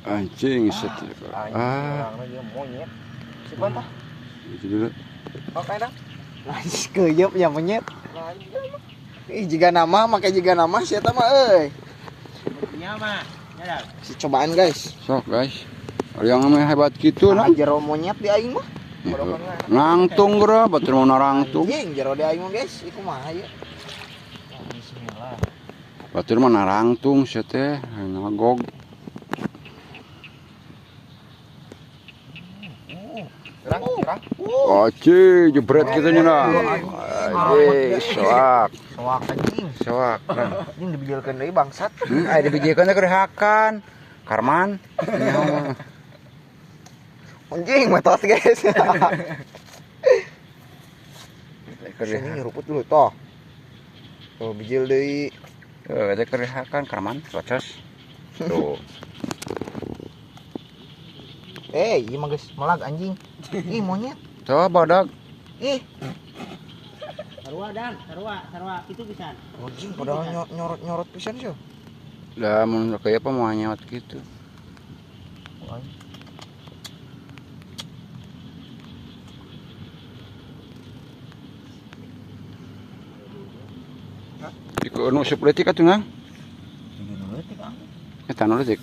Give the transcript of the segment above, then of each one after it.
Anjing set. Ah, monyet. Siapa tah? Itu dulu. Oke dah. Anjing keuyeup ya monyet. Ih jiga nama make jiga nama si eta mah euy. Nya mah. Si cobaan guys. Sok guys. Yang mah hebat kitu nah. Jero monyet di aing mah. Nangtung geura batur mau narangtung. Anjing jero di aing mah guys, ieu kumaha ieu? Bismillah. Batur mah narangtung sia teh, nagog. Gerang. Aci, jebret gitu nya nah. Aji, soak. Soak anjing. Soak. Anjing dibijelkeun deui bangsat. Aya dibijelkeun teh keur hakan. Karman. Anjing metot guys. Sini nyeruput dulu toh. Tuh bijil deui. Heuh, teh keur hakan Karman, socos. Tuh. Eh, ieu mah geus melag anjing. Ih, monyet. Coba badag. Ih. Sarua dan, sarua itu pisan. Anjing padahal nyorot-nyorot pisan sih. Lah mun kayak apa mau nyawat gitu. Iku nu sup leutik atuh, Nang. Leutik ah. Eta nu leutik.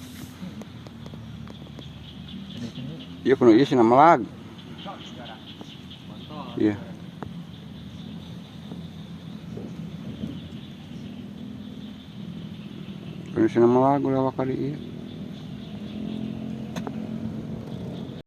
Iya kuno ieu cenah melag. Iya. Kuno cenah melag ulah wakali ieu.